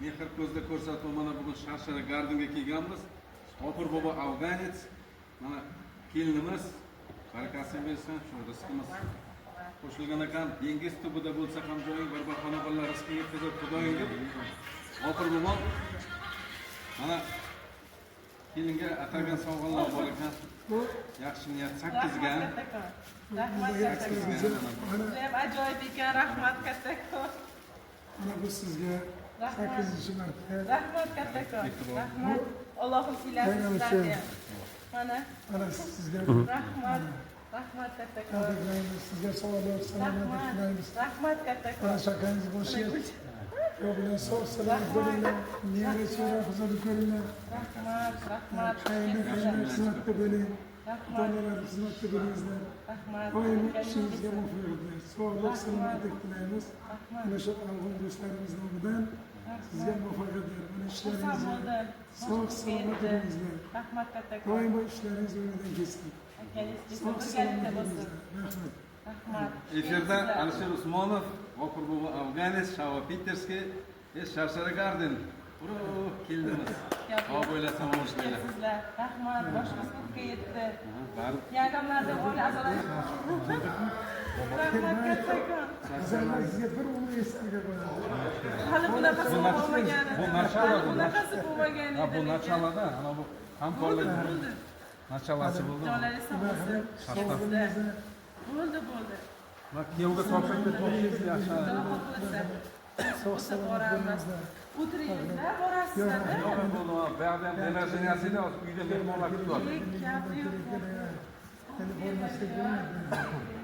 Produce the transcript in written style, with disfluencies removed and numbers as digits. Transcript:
Mehr ko'zda ko'rsatuv, mana bugun Sharshara Gardenga kelganmiz. G'ofur bobo afganец, mana kelinimiz, barakasini bersin, shu rizqimiz qo'shilgan ekan. Dengiz tubida bo'lsa ham joying bir bahona bolalar rizqini yetkazib Xudoying deb. G'ofur bobo mana kelinga atagan sovg'alar bor ekan. Yaxshi niyat 8 ga. Rahmat kattakon. Rahmat kattakon. 8 ga. Judayam ajoyib ekan, rahmat kattakon. Mana bu sizga Rahmat. 8-marta. Rahmat kattakon. Rahmat. Allohim siylasin sizlarni ham. Mana Mana sizga rahmat. Rahmat kattakon. tabriklaymiz. Sizga sog'lik, salomatlik Rahmat. tilaymiz. Rahmat kattakon. Mana shakangiz boshiga yo'q bilan sog' salomat bo'linglar. Nevara chavara huzurni ko'ringlar. Rahmat, rahmat. Xayrli xayrli xizmatda bo'ling. Rahmat. Ota-onalar xizmatda bo'lingizlar. Rahmat. Doimo ishingizga muvaffaqiyatlar, sog'lik, salomatlik tilaymiz. Rahmat. Mana shu afg'on do'stlarimiz nomidan sizga muvaffaqiyatlar. Mana Xursand ishlaringizga bo'ldim. sog' salomat bo'lingizlar. Rahmat kattakon. Doimo ishlaringiz o'ngidan ketsin. Akangiz Sog' birgalikda salomat bo'lsin. bo'lingizlar. Rahmat. Rahmat. Efirda Alisher Usmonov, G'ofur bobo afganец, Shava Piterskiy, Sharshara Garden. Uro, keldimiz. Sog' bo'linglar, salomat bo'linglar. Sizlar. Rahmat. Boshimiz ko'kka yetdi. Barib Yangamlarni oila a'zolari. Rahmat kattakon. Azallar sizga bir umr eslarga qo'yadi. Hali bunaqasi bo'lmagan edi. Bu начало, Hali bu bunaqasi bo'lmagan Ha, edi. bu начало da, ana bu hamkorlik Bo'ldi. Начало si bo'ldi. Jonlaringiz sog' bo'lsin. Sostav. Bo'ldi, bo'ldi. Va kuyovga topshirib topshirib yaxshi. Xudo xohlasa. Sog' O'sha salomat boramiz. bo'lingizlar. O'tiringizlar, borasizlar. Yo'q, bo'ldi, bu yoqda ham день рождения si edi, hozir uyda mehmonlar kutyapti. Gap yo'q. Endi bormasak bo'lmaydi.